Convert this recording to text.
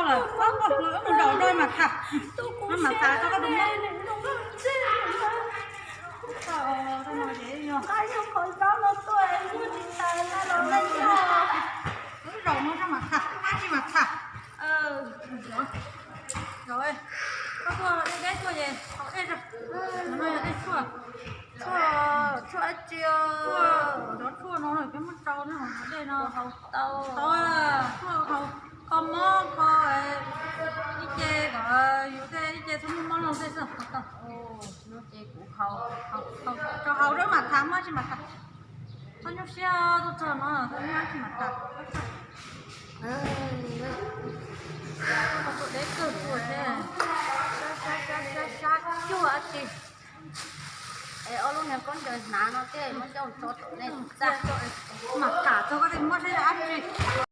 Mus zaum rau mas tham, mas tham rau koj tus mob. Zaum no mas tham, ab tsi mas tham. Zaum, koj tuaj deb deb tuaj ces haus dej, no yog dej tshuaj, tshuaj, tshuaj dab tsi, tshuaj no peb muab tsau neb haus dej no haus tau, tshuaj haus kho mob kho ib ce kom yus tej ib ce txhob muaj mob laug tej xwb. Ces kuv haus, tso haus rau mas tham, mob tsi mas tham. Txhob nyuaj siab, tuaj txog no txhob nyuaj tsi mas tham. Tuaj deb kawg tuaj thiab, sab sab sab sab cuag dab tsi. Es ob lub niag khaub ncaws hnav no tej muab coj tso tom nej txaj, mas tham txog koj tej mob sab yog dab tsi.